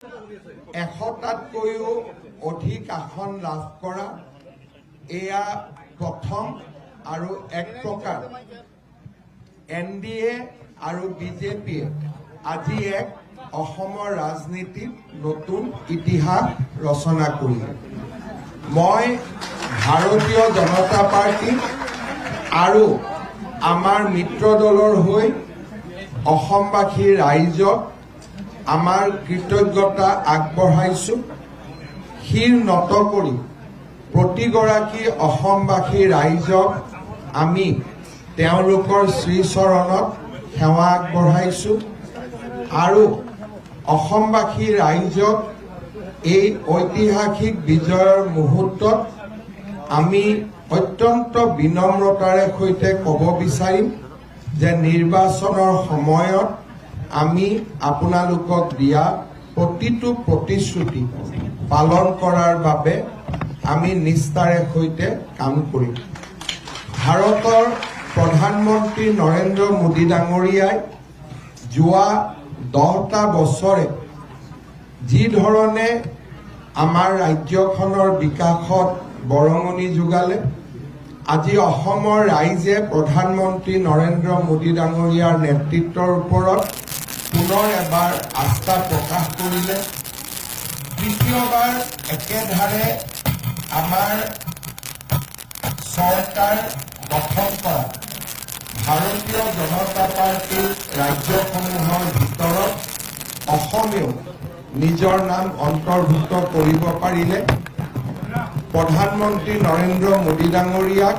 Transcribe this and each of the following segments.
100টাতকৈও অধিক আসন লাভ কৰা এয়া প্ৰথম আৰু এক প্ৰকাৰ এনডিএ আৰু বিজেপিয়ে আজি এক অসমৰ ৰাজনীতিত নতুন ইতিহাস ৰচনা কৰিলে। মই ভাৰতীয় জনতা পাৰ্টি আৰু আমাৰ মিত্ৰ দলৰ হৈ অসমবাসী ৰাইজক আমাৰ কৃতজ্ঞতা আগবঢ়াইছো। শিৰ নত কৰি প্ৰতিগৰাকী অসমবাসী ৰাইজক আমি তেওঁলোকৰ শ্ৰীচৰণত সেৱা আগবঢ়াইছো আৰু অসমবাসী ৰাইজক এই ঐতিহাসিক বিজয়ৰ মুহূৰ্তত আমি অত্যন্ত বিনম্ৰতাৰে সৈতে ক'ব বিচাৰিম যে নিৰ্বাচনৰ সময়ত আমি আপোনালোকক দিয়া প্ৰতিটো প্ৰতিশ্ৰুতি পালন কৰাৰ বাবে আমি নিষ্ঠাৰে সৈতে কাম কৰিম। ভাৰতৰ প্ৰধানমন্ত্ৰী নৰেন্দ্ৰ মোদী ডাঙৰীয়াই যোৱা 10টা বছৰে যি ধৰণে আমাৰ ৰাজ্যখনৰ বিকাশত বৰঙণি যোগালে, আজি অসমৰ ৰাইজে প্ৰধানমন্ত্ৰী নৰেন্দ্ৰ মোদী ডাঙৰীয়াৰ নেতৃত্বৰ ওপৰত পুনৰ এবাৰ আস্থা প্ৰকাশ কৰিলে। তৃতীয়বাৰ একেধাৰে আমাৰ চৰকাৰ গঠন কৰা ভাৰতীয় জনতা পাৰ্টীৰ ৰাজ্যসমূহৰ ভিতৰত অসমেও নিজৰ নাম অন্তৰ্ভুক্ত কৰিব পাৰিলে। প্ৰধানমন্ত্ৰী নৰেন্দ্ৰ মোদী ডাঙৰীয়াক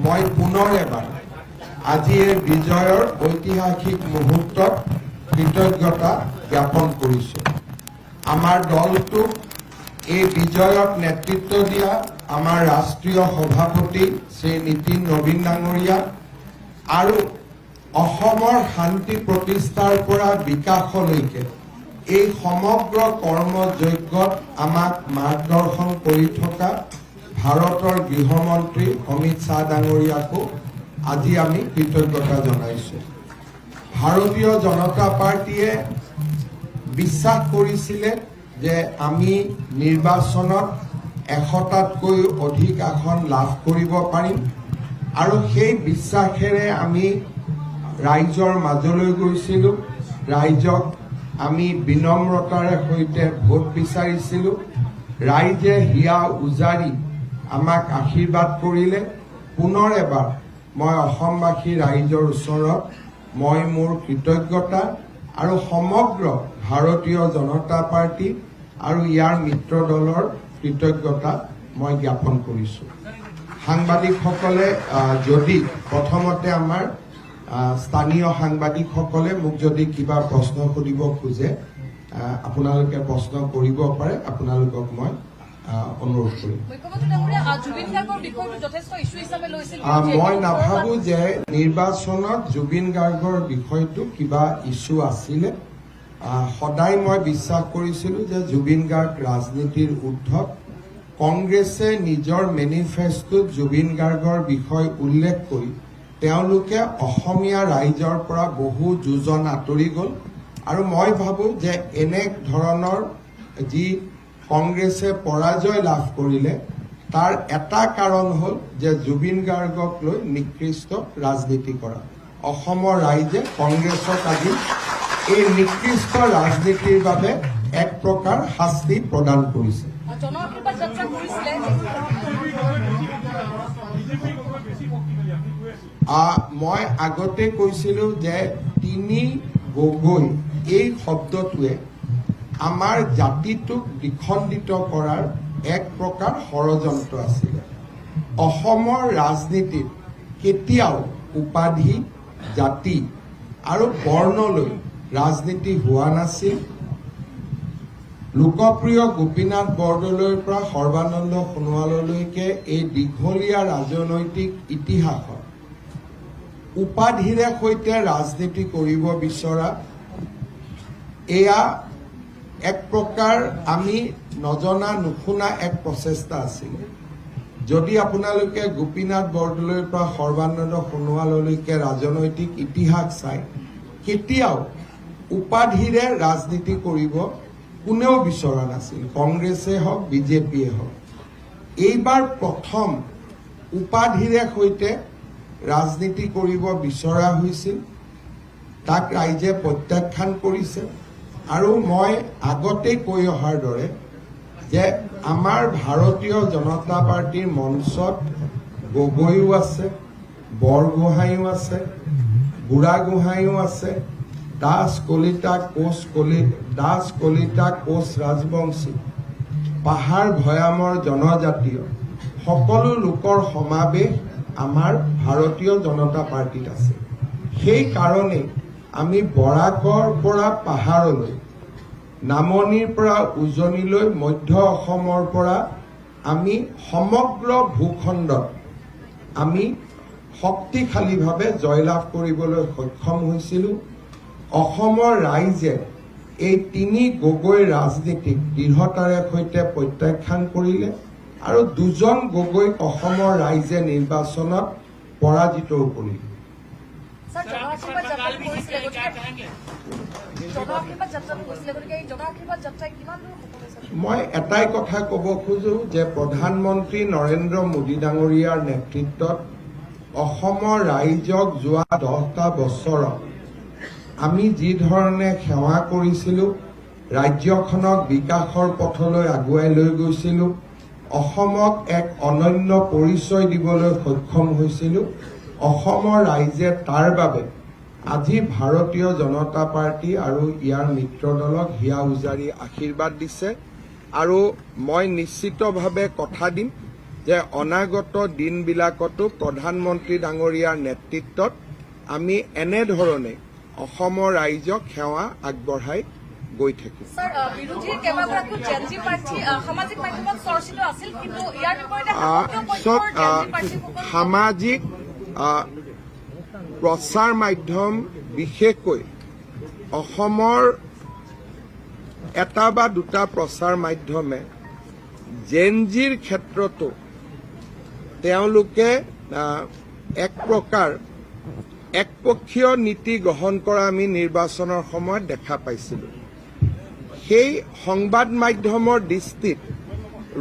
মই পুনৰ এবাৰ আজি এই বিজয়ৰ ঐতিহাসিক মুহূৰ্তত কৃতজ্ঞতা জ্ঞাপন কৰিছোঁ। আমাৰ দলটোক এই বিজয়ত নেতৃত্ব দিয়া আমাৰ ৰাষ্ট্ৰীয় সভাপতি শ্ৰী নীতিন নবীন ডাঙৰীয়া আৰু অসমৰ শান্তি প্ৰতিষ্ঠাৰ পৰা বিকাশলৈকে এই সমগ্ৰ কৰ্মযজ্ঞত আমাক মাৰ্গদৰ্শন কৰি থকা ভাৰতৰ গৃহমন্ত্ৰী অমিত শ্বাহ ডাঙৰীয়াকো আজি আমি কৃতজ্ঞতা জনাইছোঁ। ভাৰতীয় জনতা পাৰ্টীয়ে বিশ্বাস কৰিছিলে যে আমি নিৰ্বাচনত 100টাতকৈ অধিক আসন লাভ কৰিব পাৰিম আৰু সেই বিশ্বাসেৰে আমি ৰাইজৰ মাজলৈ গৈছিলোঁ। ৰাইজক আমি বিনম্ৰতাৰে সৈতে ভোট বিচাৰিছিলোঁ। ৰাইজে হিয়া উজাৰি আমাক আশীৰ্বাদ কৰিলে। পুনৰ এবাৰ মই অসমবাসী ৰাইজৰ ওচৰত মই মোৰ কৃতজ্ঞতা আৰু সমগ্ৰ ভাৰতীয় জনতা পাৰ্টী আৰু ইয়াৰ মিত্ৰ দলৰ কৃতজ্ঞতা মই জ্ঞাপন কৰিছোঁ। সাংবাদিকসকলে যদি প্ৰথমতে আমাৰ স্থানীয় সাংবাদিকসকলে মোক যদি কিবা প্ৰশ্ন সুধিব খোজে, আপোনালোকে প্ৰশ্ন কৰিব পাৰে। আপোনালোকক মই অনুৰোধ কৰিম। মুখ্যমন্ত্ৰী ডাঙৰীয়া, জুবিন গাৰ্গৰ বিষয়টো যথেষ্ট ইছ্যু হিচাপে লৈছিল। মই নাভাবো যে নিৰ্বাচনত জুবিন গাৰ্গৰ বিষয়টো কিবা ইছ্যু আছিলে। সদায় মই বিশ্বাস কৰিছিলো যে জুবিন গাৰ্গ ৰাজনীতিৰ ঊৰ্ধত। কংগ্ৰেছে নিজৰ মেনিফেষ্টোত জুবিন গাৰ্গৰ বিষয় উল্লেখ কৰি তেওঁলোকে অসমীয়া ৰাইজৰ পৰা বহু যোজন আঁতৰি গ'ল আৰু মই ভাবো যে এনে ধৰণৰ যি কংগ্ৰেছে পৰাজয় লাভ কৰিলে, তাৰ এটা কাৰণ হ'ল যে জুবিন গাৰ্গক লৈ নিকৃষ্ট ৰাজনীতি কৰা। অসমৰ ৰাইজে কংগ্ৰেছক আজি এই নিকৃষ্ট ৰাজনীতিৰ বাবে এক প্ৰকাৰ শাস্তি প্ৰদান কৰিছে। জন আশীৰ্বাদ যাত্ৰা কৰিছিলে। বিজেপি বেছি শক্তিশালী আপুনি কৈ আছিল। মই আগতে কৈছিলো যে তিনি গগৈ এই শব্দটোৱে আমাৰ জাতিটোক দ্বিখণ্ডিত কৰাৰ এক প্ৰকাৰ ষড়যন্ত্ৰ আছিলে। অসমৰ ৰাজনীতিত কেতিয়াও উপাধি, জাতি আৰু বৰ্ণলৈ ৰাজনীতি হোৱা নাছিল। লোকপ্ৰিয় গোপীনাথ বৰদলৈৰ পৰা সৰ্বানন্দ সোণোৱাললৈকে এই দীঘলীয়া ৰাজনৈতিক ইতিহাসত উপাধিৰে সৈতে ৰাজনীতি কৰিব বিচৰা এয়া এক প্ৰকাৰ আমি নজনা নুশুনা এক প্ৰচেষ্টা আছিলে। যদি আপোনালোকে গোপীনাথ বৰদলৈৰ পৰা সৰ্বানন্দ সোণোৱাললৈকে ৰাজনৈতিক ইতিহাস চায়, কেতিয়াও উপাধিৰে ৰাজনীতি কৰিব কোনেও বিচৰা নাছিল, কংগ্ৰেছে হওক, বিজেপিয়ে হওক। এইবাৰ প্ৰথম উপাধিৰে সৈতে ৰাজনীতি কৰিব বিচৰা হৈছিল, তাক ৰাইজে প্ৰত্যাখ্যান কৰিছে। আৰু মই আগতেই কৈ অহাৰ দৰে যে আমাৰ ভাৰতীয় জনতা পাৰ্টীৰ মঞ্চত গগৈও আছে, বৰগোহাঁইও আছে, বুঢ়াগোহাঁইও আছে, দাস কলিতা, কোচ কলিতা, দাস কলিতা, কোচ ৰাজবংশী, পাহাৰ ভৈয়ামৰ জনজাতীয় সকলো লোকৰ সমাৱেশ আমাৰ ভাৰতীয় জনতা পাৰ্টীত আছে। সেইকাৰণেই আমি বৰাকৰ পৰা পাহাৰলৈ, নামনিৰ পৰা উজনিলৈ, মধ্য অসমৰ পৰা আমি সমগ্ৰ ভূখণ্ডত আমি শক্তিশালীভাৱে জয়লাভ কৰিবলৈ সক্ষম হৈছিলোঁ। অসমৰ ৰাইজে এই তিনি গগৈ ৰাজনীতিক দৃঢ়তাৰে সৈতে প্ৰত্যাখ্যান কৰিলে আৰু দুজন গগৈক অসমৰ ৰাইজে নিৰ্বাচনত পৰাজিতও কৰিলে। ছাৰ, জন আশীৰ্বাদ যাত্ৰাটো কৰিছিলে, গতিকে জন আশীৰ্বাদ যাত্ৰাটো কৰিছিলে, গতিকে এই জন আশীৰ্বাদ যাত্ৰাই কিমান দূৰ সফল হৈছে? মই এটাই কথা ক'ব খোজো যে প্ৰধানমন্ত্ৰী নৰেন্দ্ৰ মোদী ডাঙৰীয়াৰ নেতৃত্বত অসমৰ ৰাইজক যোৱা 10টা বছৰত আমি যি ধৰণে সেৱা কৰিছিলোঁ, ৰাজ্যখনক বিকাশৰ পথলৈ আগুৱাই লৈ গৈছিলোঁ, অসমক এক অনন্য পৰিচয় দিবলৈ সক্ষম হৈছিলোঁ, অসমৰ ৰাইজে তাৰ বাবে আজি ভাৰতীয় জনতা পাৰ্টী আৰু ইয়াৰ মিত্ৰ দলক হিয়া উজাৰি আশীৰ্বাদ দিছে। আৰু মই নিশ্চিতভাৱে কথা দিম যে অনাগত দিনবিলাকতো প্ৰধানমন্ত্ৰী ডাঙৰীয়াৰ নেতৃত্বত আমি এনেধৰণে অসমৰ ৰাইজক সেৱা আগবঢ়াই গৈ থাকিম। ছাৰ, বিৰোধীৰ কেইবাগৰাকীও জেনজি প্ৰাৰ্থী সামাজিক মাধ্যমত চৰ্চিত আছিল, কিন্তু ইয়াৰ বিপৰীতে শাসকীয় চব পক্ষৰ জেনজি প্ৰাৰ্থীসকল সামাজিক প্ৰচাৰ মাধ্যম, বিশেষকৈ অসমৰ এটা বা দুটা প্ৰচাৰ মাধ্যমে জেনজিৰ ক্ষেত্ৰতো তেওঁলোকে এক প্ৰকাৰ একপক্ষীয় নীতি গ্ৰহণ কৰা আমি নিৰ্বাচনৰ সময়ত দেখা পাইছিলোঁ। সেই সংবাদ মাধ্যমৰ দৃষ্টিত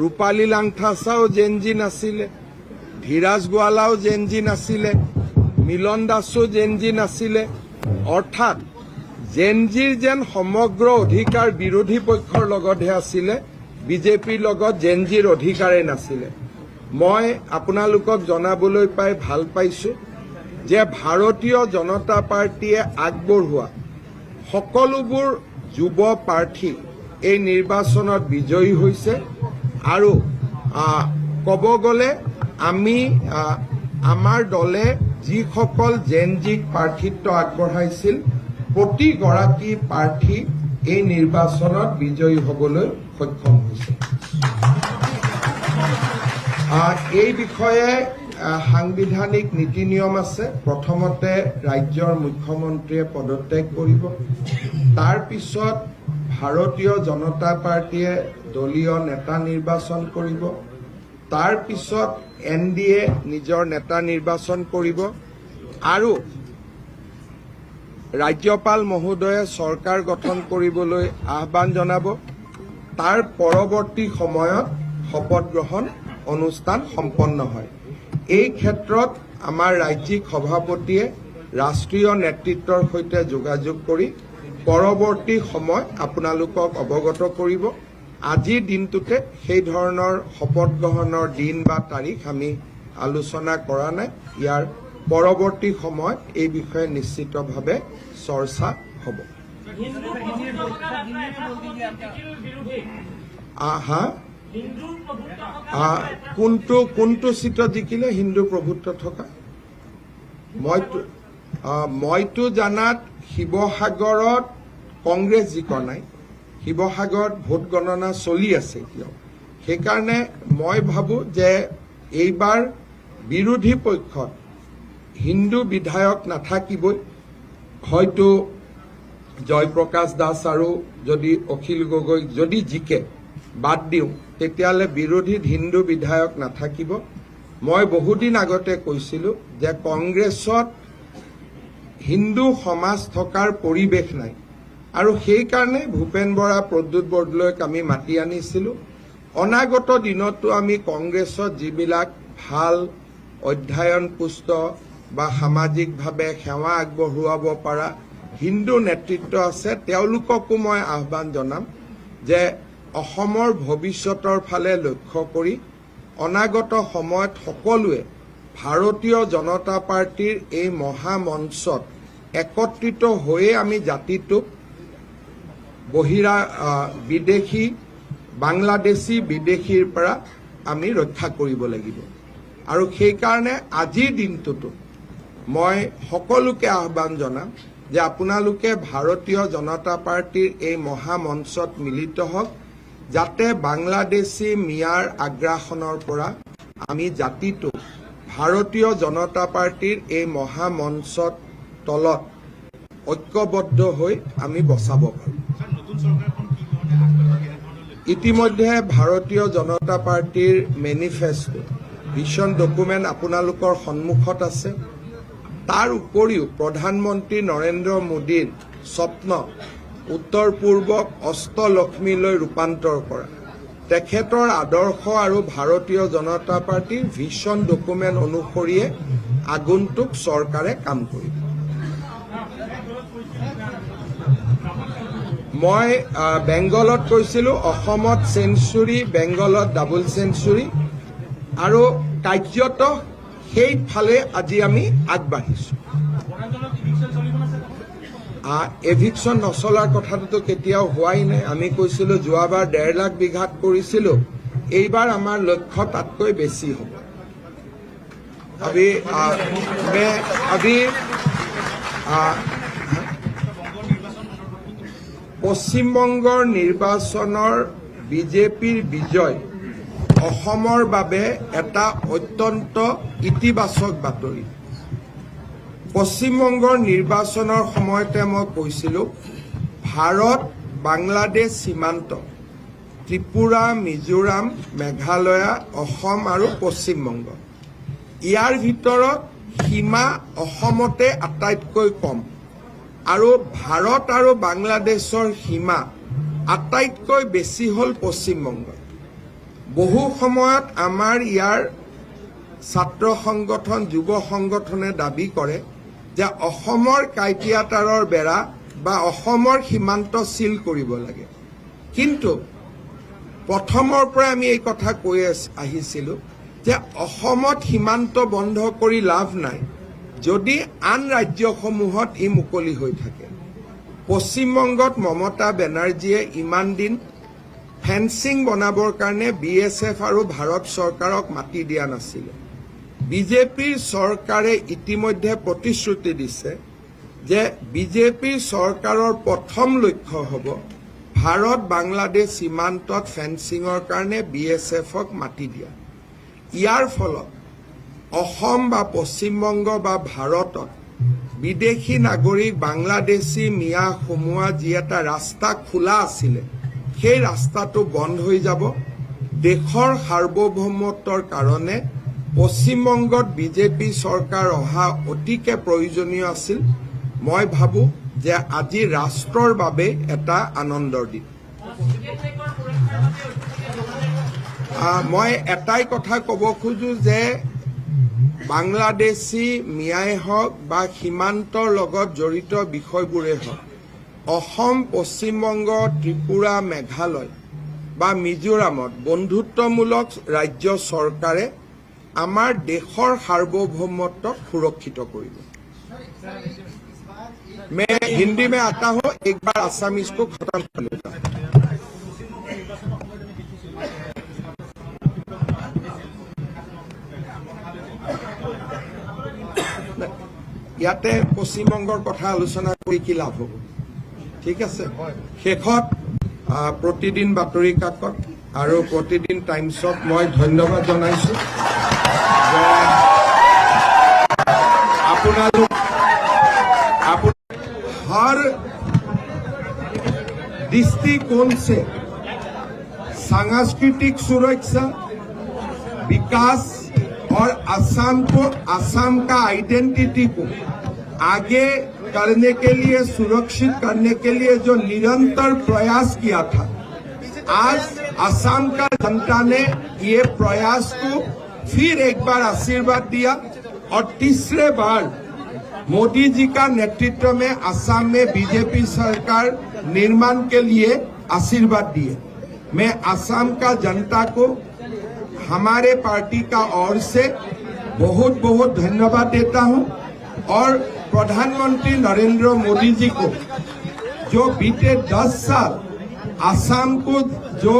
ৰূপালী লাংথাচাও জেনজি নাছিলে, ধীৰাজ গোৱালাও জেনজি নাছিলে, মিলন দাসো জেনজি নাছিলে। অৰ্থাৎ জেনজিৰ যেন সমগ্ৰ অধিকাৰ বিৰোধী পক্ষৰ লগতহে আছিলে, বিজেপিৰ লগত জেনজিৰ অধিকাৰেই নাছিলে। মই আপোনালোকক জনাবলৈ পাই ভাল পাইছো যে ভাৰতীয় জনতা পাৰ্টীয়ে আগবঢ়োৱা সকলোবোৰ যুৱ প্ৰাৰ্থী এই নিৰ্বাচনত বিজয়ী হৈছে। আৰু ক'ব গ'লে আমি আমাৰ দলে যিসকল জেনজিক প্ৰাৰ্থিত্ব আগবঢ়াইছিল, প্ৰতিগৰাকী প্ৰাৰ্থী এই নিৰ্বাচনত বিজয়ী হ'বলৈ সক্ষম হৈছে। এই বিষয়ে সাংবিধানিক নীতি নিয়ম আছে। প্ৰথমতে ৰাজ্যৰ মুখ্যমন্ত্ৰীয়ে পদত্যাগ কৰিব, তাৰপিছত ভাৰতীয় জনতা পাৰ্টীয়ে দলীয় নেতা নিৰ্বাচন কৰিব, তাৰপিছত এনডিএ নিজৰ নেতা নিৰ্বাচন কৰিব আৰু ৰাজ্যপাল মহোদয়ে চৰকাৰ গঠন কৰিবলৈ আহ্বান জনাব। তাৰ পৰৱৰ্তী সময়ত শপত গ্ৰহণ অনুষ্ঠান সম্পন্ন হয়। এই ক্ষেত্ৰত আমাৰ ৰাজ্যিক সভাপতিয়ে ৰাষ্ট্ৰীয় নেতৃত্বৰ সৈতে যোগাযোগ কৰি পৰৱৰ্তী সময় আপোনালোকক অৱগত কৰিব। আজিৰ দিনটোতে সেই ধৰণৰ শপত গ্ৰহণৰ দিন বা তাৰিখ আমি আলোচনা কৰা নাই। ইয়াৰ পৰৱৰ্তী সময়ত এই বিষয়ে নিশ্চিতভাৱে চৰ্চা হ'ব। হিন্দু প্ৰভুত্ব থকা আপোনাৰ এটা সমষ্টিত জিকিল বিৰোধী। হা। হিন্দুৰ প্ৰভুত্ব থকা কোনটো কোনটো চিটত জিকিলে হিন্দু প্ৰভুত্ব থকা? মইতো জানাত শিৱসাগৰত কংগ্ৰেছ জিকা নাই। শিৱসাগৰত ভোট গণনা চলি আছে এতিয়াও। সেইকাৰণে মই ভাবোঁ যে এইবাৰ বিৰোধী পক্ষত হিন্দু বিধায়ক নাথাকিবই। হয়তো জয়প্ৰকাশ দাস আৰু যদি অখিল গগৈ যদি জিকে বাদ দিওঁ, তেতিয়াহ'লে বিৰোধীত হিন্দু বিধায়ক নাথাকিব। মই বহুদিন আগতে কৈছিলোঁ যে কংগ্ৰেছত হিন্দু সমাজ থকাৰ পৰিৱেশ নাই। আৰু সেইকাৰণে ভূপেন বৰা, প্ৰদ্যুৎ বৰদলৈক আমি মাতি আনিছিলোঁ। অনাগত দিনতো আমি কংগ্ৰেছত যিবিলাক ভাল অধ্যয়নপুষ্ট বা সামাজিকভাৱে সেৱা আগবঢ়োৱাব পৰা হিন্দু নেতৃত্ব আছে, তেওঁলোককো মই আহ্বান জনাম যে অসমৰ ভৱিষ্যতৰ ফালে লক্ষ্য কৰি অনাগত সময়ত সকলোৱে ভাৰতীয় জনতা পাৰ্টীৰ এই মহামঞ্চত একত্ৰিত হৈয়ে আমি জাতিটোক বহিৰা বিদেশী, বাংলাদেশী বিদেশীৰ পৰা আমি ৰক্ষা কৰিব লাগিব। আৰু সেইকাৰণে আজিৰ দিনটোতো মই সকলোকে আহ্বান জনাম যে আপোনালোকে ভাৰতীয় জনতা পাৰ্টীৰ এই মহামঞ্চত মিলিত হওক, যাতে বাংলাদেশী মিয়াৰ আগ্ৰাসনৰ পৰা আমি জাতিটোক ভাৰতীয় জনতা পাৰ্টীৰ এই মহামঞ্চত তলত ঐক্যবদ্ধ হৈ আমি বচাব পাৰোঁ। ইতিমধ্যে ভাৰতীয় জনতা পাৰ্টীৰ মেনিফেষ্টো, ভিছন ডকুমেণ্ট আপোনালোকৰ সন্মুখত আছে। তাৰ উপৰিও প্ৰধানমন্ত্ৰী নৰেন্দ্ৰ মোদীৰ স্বপ্ন উত্তৰ পূৰ্বক অষ্টলক্ষ্মীলৈ ৰূপান্তৰ কৰা, তেখেতৰ আদৰ্শ আৰু ভাৰতীয় জনতা পাৰ্টীৰ ভিছন ডকুমেণ্ট অনুসৰিয়ে আগন্তুক চৰকাৰে কাম কৰিব। মই বেংগলত কৈছিলোঁ, অসমত চেঞ্চুৰী, বেংগলত ডাবল চেঞ্চুৰী, আৰু কাৰ্যতঃ সেইফালে আজি আমি আগবাঢ়িছোঁ। এভিকশ্যন নচলাৰ কথাটোতো কেতিয়াও হোৱাই নাই। আমি কৈছিলোঁ যোৱাবাৰ 1.5 লাখ বিঘাত কৰিছিলোঁ, এইবাৰ আমাৰ লক্ষ্য তাতকৈ বেছি হ'ব। अभी পশ্চিমবংগৰ নিৰ্বাচনৰ বিজেপিৰ বিজয় অসমৰ বাবে এটা অত্যন্ত ইতিবাচক বাতৰি। পশ্চিমবংগৰ নিৰ্বাচনৰ সময়তে মই কৈছিলোঁ, ভাৰত বাংলাদেশ সীমান্ত ত্ৰিপুৰা, মিজোৰাম, মেঘালয়, অসম আৰু পশ্চিমবংগ, ইয়াৰ ভিতৰত সীমা অসমতে আটাইতকৈ কম আৰু ভাৰত আৰু বাংলাদেশৰ সীমা আটাইতকৈ বেছি হ'ল পশ্চিমবংগ। বহু সময়ত আমাৰ ইয়াৰ ছাত্ৰ সংগঠন, যুৱ সংগঠনে দাবী কৰে যে অসমৰ কাইটিয়াতাৰৰ বেৰা বা অসমৰ সীমান্ত চিল কৰিব লাগে। কিন্তু প্ৰথমৰ পৰা আমি এই কথা কৈ আহিছিলোঁ যে অসমত সীমান্ত বন্ধ কৰি লাভ নাই যদি আন ৰাজ্যসমূহত ই মুকলি হৈ থাকে। পশ্চিমবংগত মমতা বেনাৰ্জীয়ে ইমান দিন ফেন্সিং বনাবৰ কাৰণে BSF আৰু ভাৰত চৰকাৰক মাতি দিয়া নাছিলে। বিজেপিৰ চৰকাৰে ইতিমধ্যে প্ৰতিশ্ৰুতি দিছে যে বিজেপিৰ চৰকাৰৰ প্ৰথম লক্ষ্য হ'ব ভাৰত বাংলাদেশ সীমান্তত ফেন্সিঙৰ কাৰণে BSFক মাতি দিয়া। ইয়াৰ ফলত অসম বা পশ্চিমবংগ বা ভাৰতত বিদেশী নাগৰিক, বাংলাদেশী মিয়া সোমোৱা যি এটা ৰাস্তা খোলা আছিলে, সেই ৰাস্তাটো বন্ধ হৈ যাব। দেশৰ সাৰ্বভৌমত্বৰ কাৰণে পশ্চিমবংগত বিজেপি চৰকাৰ অহা অতিকে প্ৰয়োজনীয় আছিল। মই ভাবোঁ যে আজি ৰাষ্ট্ৰৰ বাবে এটা আনন্দৰ দিন। মই এটাই কথা ক'ব খোজো যে বাংলাদেশী মিয়াই হওক বা সীমান্তৰ লগত জড়িত বিষয়বোৰেই হওক, অসম, পশ্চিমবংগ, ত্ৰিপুৰা, মেঘালয় বা মিজোৰামত বন্ধুত্বমূলক ৰাজ্য চৰকাৰে আমাৰ দেশৰ সাৰ্বভৌমত্বক সুৰক্ষিত কৰিব। मैं हिंदी में आता हूं, एक बार आसामीज को खत्म कर लेता हूं। ইয়াতে পশ্চিমবংগৰ কথা আলোচনা কৰি কি লাভ হ'ব? ঠিক আছে, শেষত প্ৰতিদিন বাতৰি কাকত আৰু প্ৰতিদিন টাইমছক মই ধন্যবাদ জনাইছো যে আপোনালোক हर दृष्टिकोण से सांस्कृतिक सुरक्षा, विकास और असम को, असम का आइडेंटिटी को आगे करने के लिए, सुरक्षित करने के लिए जो निरंतर प्रयास किया था, आज असम का जनता ने ये प्रयास को फिर एक बार आशीर्वाद दिया और तीसरे बार मोदी जी का नेतृत्व में असम में बीजेपी सरकार निर्माण के लिए आशीर्वाद दिए। मैं असम का जनता को हमारे पार्टी का ओर से बहुत बहुत धन्यवाद देता हूं और प्रधानमंत्री नरेंद्र मोदी जी को, जो बीते 10 साल असम को जो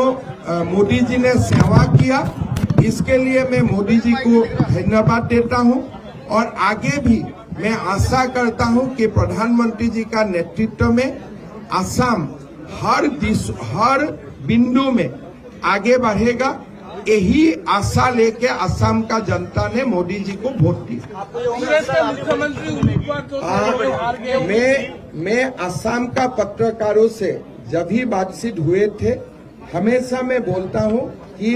मोदी जी ने सेवा किया, इसके लिए मैं मोदी जी को धन्यवाद देता हूं और आगे भी मैं आशा करता हूं कि प्रधानमंत्री जी का नेतृत्व में असम हर दिश, हर बिंदु में आगे बढ़ेगा। यही आशा लेके असम का जनता ने मोदी जी को वोट दिया। कांग्रेस के मुख्यमंत्री उम्मीदवार जो थे, वो हार गए। मैं असम का पत्रकारों से जब भी बातचीत हुए थे, हमेशा मैं बोलता हूं कि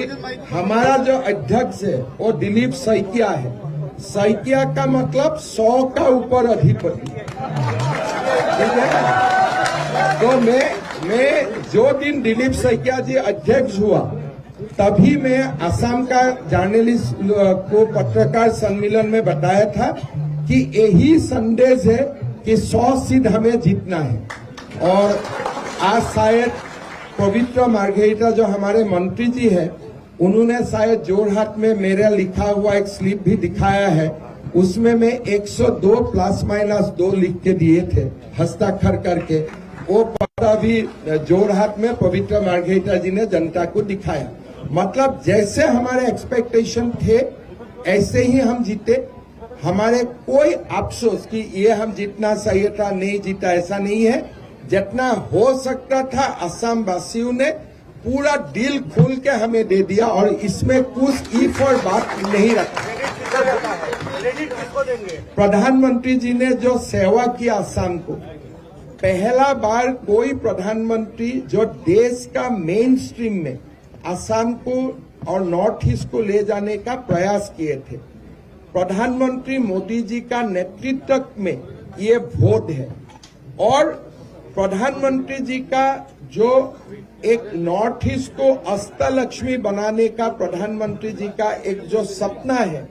हमारा जो अध्यक्ष है, वो दिलीप सैकिया है। सैकिया का मतलब 100 का ऊपर अधिपति, ठीक है? तो मैं जो दिन दिलीप सैकिया जी अध्यक्ष हुआ, तभी मैं असम का जर्नलिस्ट को पत्रकार सम्मेलन में बताया था कि यही संदेश है कि 100 सीट हमें जीतना है। और आज शायद पवित्र मार्गेरिटा, जो हमारे मंत्री जी है, उन्होंने शायद जोरहाट में मेरा लिखा हुआ एक स्लिप भी दिखाया है। उसमें मैं 102 प्लस माइनस 2 लिख के दिए थे हस्ताक्षर करके। वो पता भी जोरहाट में पवित्र मार्गेरिटा जी ने जनता को दिखाया। मतलब जैसे हमारे एक्सपेक्टेशन थे, ऐसे ही हम जीते। हमारे कोई अफसोस कि ये हम जीतना चाहिए था, नहीं जीता, ऐसा नहीं है। जितना हो सकता था, असम वासियों ने पूरा दिल खोल के हमें दे दिया और इसमें कुछ if और बात नहीं रखा। क्रेडिट किसको देंगे? प्रधानमंत्री जी ने जो सेवा किया असम को, पहला बार कोई प्रधानमंत्री जो देश का मेन स्ट्रीम में असम को और नॉर्थ ईस्ट को ले जाने का प्रयास किए थे, प्रधानमंत्री मोदी जी का नेतृत्व में ये वोट है। और प्रधानमंत्री जी का जो एक नॉर्थ ईस्ट को अष्टलक्ष्मी बनाने का प्रधानमंत्री जी का एक जो सपना है,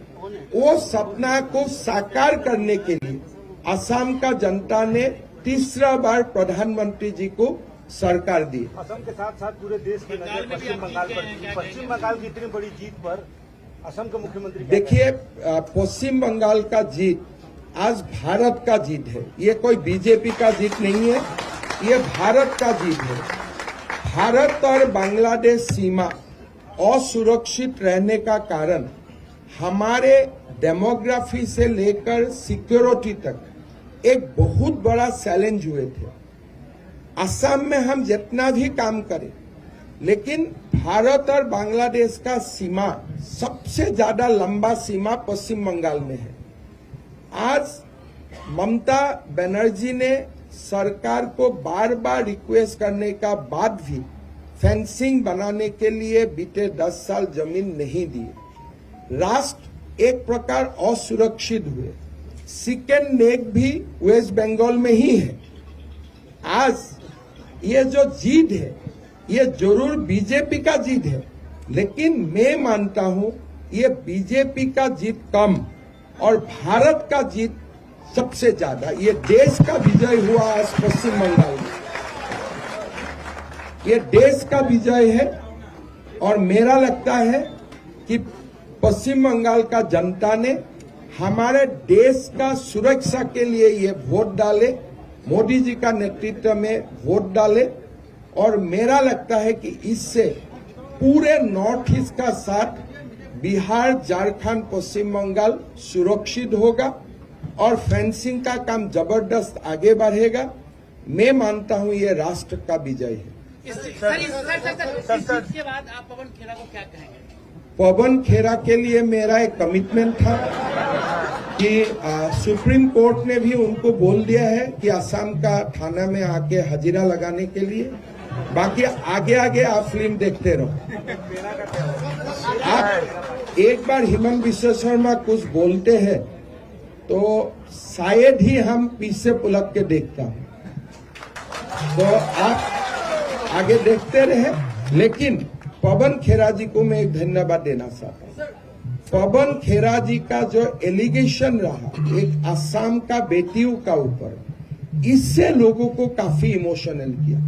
वो सपना को साकार करने के लिए असम का जनता ने तीसरा बार प्रधानमंत्री जी को सरकार दी। असम के साथ साथ पूरे देश की नजर पश्चिम बंगाल पर थी। पश्चिम बंगाल की इतनी बड़ी जीत पर असम के मुख्यमंत्री क्या? देखिए, पश्चिम बंगाल का जीत आज भारत का जीत है। ये कोई बीजेपी का जीत नहीं है, ये भारत का जीत है। भारत और बांग्लादेश सीमा असुरक्षित रहने का कारण हमारे डेमोग्राफी से लेकर सिक्योरिटी तक एक बहुत बड़ा चैलेंज हुए थे। असम में हम जितना भी काम करें, लेकिन भारत और बांग्लादेश का सीमा, सबसे ज्यादा लंबा सीमा पश्चिम बंगाल में है। आज ममता बनर्जी ने सरकार को बार बार रिक्वेस्ट करने का बाद भी फेंसिंग बनाने के लिए बीते 10 साल जमीन नहीं दिए। राष्ट्र एक प्रकार असुरक्षित हुए। सेकेंड नेक भी वेस्ट बंगाल में ही है। आज ये जो जीत है, ये जरूर बीजेपी का जीत है, लेकिन मैं मानता हूं ये बीजेपी का जीत कम और भारत का जीत सबसे ज्यादा। ये देश का विजय हुआ आज पश्चिम बंगाल में। ये देश का विजय है और मेरा लगता है कि पश्चिम बंगाल का जनता ने हमारे देश का सुरक्षा के लिए ये वोट डाले, मोदी जी का नेतृत्व में वोट डाले और मेरा लगता है कि इससे पूरे नॉर्थ ईस्ट का साथ बिहार, झारखंड, पश्चिम बंगाल सुरक्षित होगा और फेंसिंग का काम जबरदस्त आगे बढ़ेगा। मैं मानता हूं ये राष्ट्र का विजय है। सर, सर, सर, इस जीत के बाद आप पवन खेड़ा को क्या कहेंगे? पवन खेड़ा के लिए मेरा एक कमिटमेंट था कि सुप्रीम कोर्ट ने भी उनको बोल दिया है कि असम का थाना में आके हाजिरा लगाने के लिए। बाकी आगे आगे आप फिल्म देखते रहो। आप एक बार हिमंत विश्व शर्मा कुछ बोलते हैं तो शायद ही हम पीछे पलट के देखता हूं। तो आप आगे देखते रहे। लेकिन पवन खेड़ा जी को मैं एक धन्यवाद देना चाहता हूं। पवन खेड़ा जी का जो एलिगेशन रहा एक असम का बेटियों का ऊपर, इससे लोगों को काफी इमोशनल किया।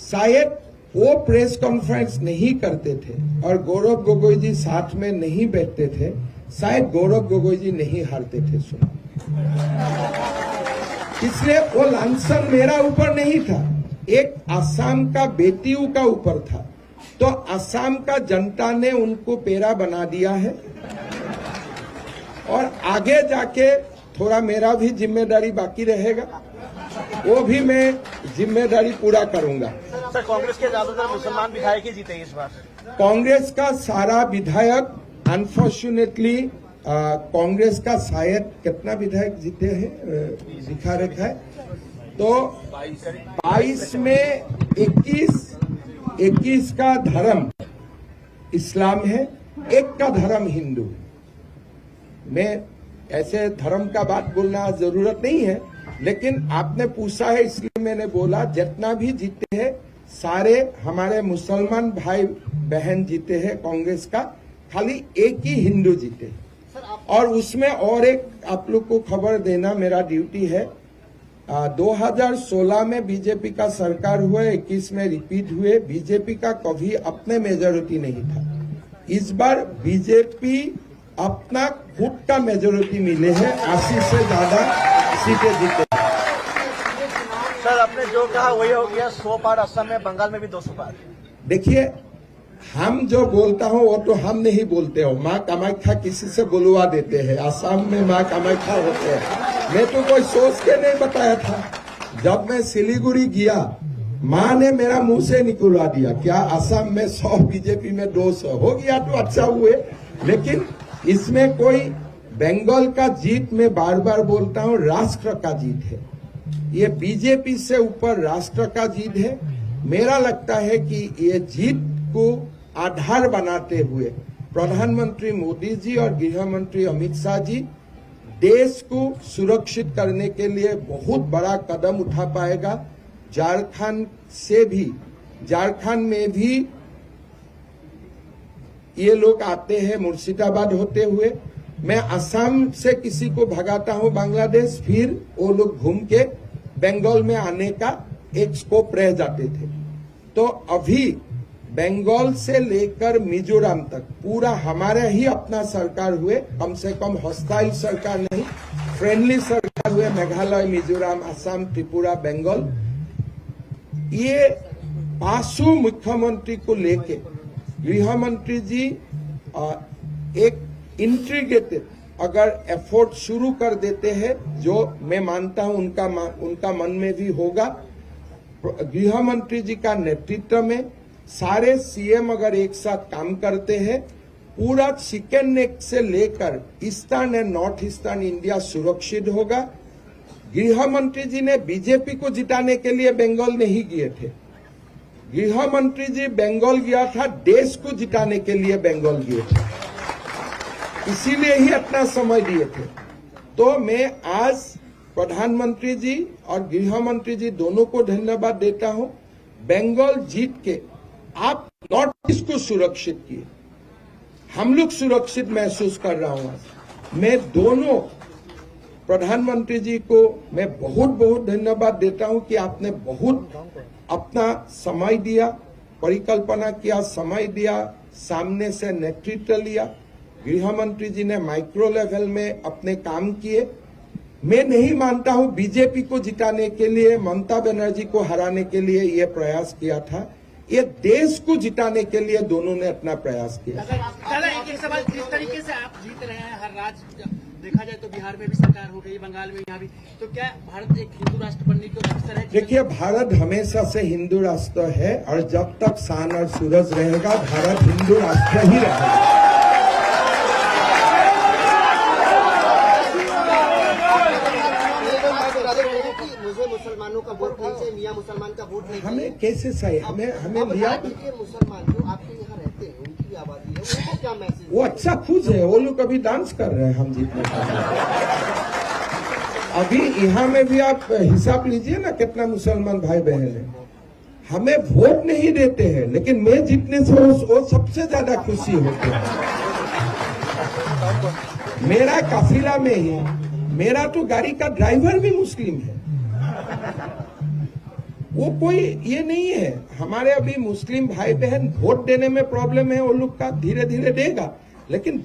शायद वो प्रेस कॉन्फ्रेंस नहीं करते थे और गौरव गोगोई जी साथ में नहीं बैठते थे, शायद गौरव गोगोई जी नहीं हारते थे चुनाव। इसलिए वो लांछन मेरा ऊपर नहीं था, एक असम का बेटियों का ऊपर था। तो असम का जनता ने उनको पेड़ा बना दिया है और आगे जाके थोड़ा मेरा भी जिम्मेदारी बाकी रहेगा, वो भी मैं जिम्मेदारी पूरा करूंगा। सर, कांग्रेस के ज्यादातर मुसलमान विधायक ही जीते इस बार। कांग्रेस का सारा विधायक अनफॉर्चुनेटली कांग्रेस का शायद कितना विधायक जीते हैं, दिखा रखा है तो 22 में 21 का धर्म इस्लाम है, एक का धर्म हिंदू है। मैं ऐसे धर्म का बात बोलना जरूरत नहीं है, लेकिन आपने पूछा है इसलिए मैंने बोला। जितना भी जीते हैं सारे हमारे मुसलमान भाई बहन जीते हैं कांग्रेस का, खाली एक ही हिंदू जीते हैं। और उसमें और एक आप लोग को खबर देना मेरा ड्यूटी है। 2016 में बीजेपी का सरकार हुआ, 21 में रिपीट हुए। बीजेपी का कभी अपने मेजोरिटी नहीं था। इस बार बीजेपी अपना खुद का मेजोरिटी मिले है, 80 से ज्यादा सीटें जीते। सर, आपने जो कहा वही हो गया। 100 पार असम में, बंगाल में भी 200 पार। देखिए, हम जो बोलता हूँ वो तो हम नहीं बोलते हो, माँ कामाख्या किसी से बुलवा देते हैं। असम में माँ कामाख्या होते हैं, मैं तो कोई सोच के नहीं बताया था। जब मैं सिलीगुड़ी गया, माँ ने मेरा मुंह से निकलवा दिया, क्या असम में 100, बीजेपी में 200 हो गया तो अच्छा हुए। लेकिन इसमें कोई बंगाल का जीत, मैं बार बार बोलता हूँ, राष्ट्र का जीत है। ये बीजेपी से ऊपर राष्ट्र का जीत है। मेरा लगता है कि ये जीत को आधार बनाते हुए प्रधानमंत्री मोदी जी और गृह मंत्री अमित शाह जी देश को सुरक्षित करने के लिए बहुत बड़ा कदम उठा पाएगा। झारखंड से भी, झारखंड में भी ये लोग आते हैं मुर्शिदाबाद होते हुए। मैं असम से किसी को भगाता हूं बांग्लादेश, फिर वो लोग घूम के बंगाल में आने का एक स्कोप रह जाते थे। तो अभी बंगाल से लेकर मिजोरम तक पूरा हमारा ही अपना सरकार हुए, कम से कम हॉस्टाइल सरकार नहीं, फ्रेंडली सरकार हुए। मेघालय, मिजोरम, असम, त्रिपुरा, बंगाल, ये पांचों मुख्यमंत्री को लेके गृह मंत्री जी एक इंटीग्रेटेड अगर एफर्ट शुरू कर देते हैं, जो मैं मानता हूं उनका मन में भी होगा, गृह मंत्री जी का नेतृत्व में सारे सीएम अगर एक साथ काम करते हैं, पूरा चिकन नेक से लेकर eastern and north eastern India सुरक्षित होगा। गृह मंत्री जी ने बीजेपी को जिताने के लिए बंगाल नहीं गए थे, गृह मंत्री जी बंगाल गया था देश को जिताने के लिए बंगाल गए थे, इसीलिए ही इतना समय दिए थे। तो मैं आज प्रधानमंत्री जी और गृह मंत्री जी दोनों को धन्यवाद देता हूं। बंगाल जीत के आप नॉर्थ ईस्ट को सुरक्षित किए, हम लोग सुरक्षित महसूस कर रहा हूं आज। मैं दोनों प्रधानमंत्री जी को मैं बहुत बहुत धन्यवाद देता हूं कि आपने बहुत अपना समय दिया, परिकल्पना किया, समय दिया, सामने से नेतृत्व लिया। गृह मंत्री जी ने माइक्रो लेवल में अपने काम किए। मैं नहीं मानता हूं बीजेपी को जिताने के लिए, ममता बनर्जी को हराने के लिए ये प्रयास किया था, ये देश को जिताने के लिए दोनों ने अपना प्रयास किया। दादा, एक सवाल, जिस तरीके से आप जीत रहे हैं हर राज्य, देखा जाए तो बिहार में भी सरकार हो गई, बंगाल में, यहाँ भी, तो क्या भारत एक हिंदू राष्ट्र बनने की अवसर है? देखिए, भारत हमेशा से हिंदू राष्ट्र है और जब तक शान और सूरज रहेगा भारत हिंदू राष्ट्र ही रहेगा। मुझे मुसलमानों का वोट नहीं चाहिए, मियां मुसलमान का वोट नहीं हमें कैसे चाहिए? हमें हमें लिया मुसलमान जो आपके यहाँ रहते हैं उनकी आबादी है, उनको क्या मैसेज? वो अच्छा खुश है, वो लोग अभी डांस कर रहे हैं हम जीतने का। अभी यहाँ में भी आप हिसाब लीजिए ना, कितना मुसलमान भाई बहन है। हमें वोट नहीं देते हैं, लेकिन मैं जीतने से वो सबसे ज्यादा खुशी होते हैं। मेरा काफिला में ही मेरा तो गाड़ी का ड्राइवर भी मुस्लिम है। वो कोई ये नहीं है। हमारे अभी मुस्लिम भाई बहन वोट देने में प्रॉब्लम है वो लोग का, धीरे धीरे देगा, लेकिन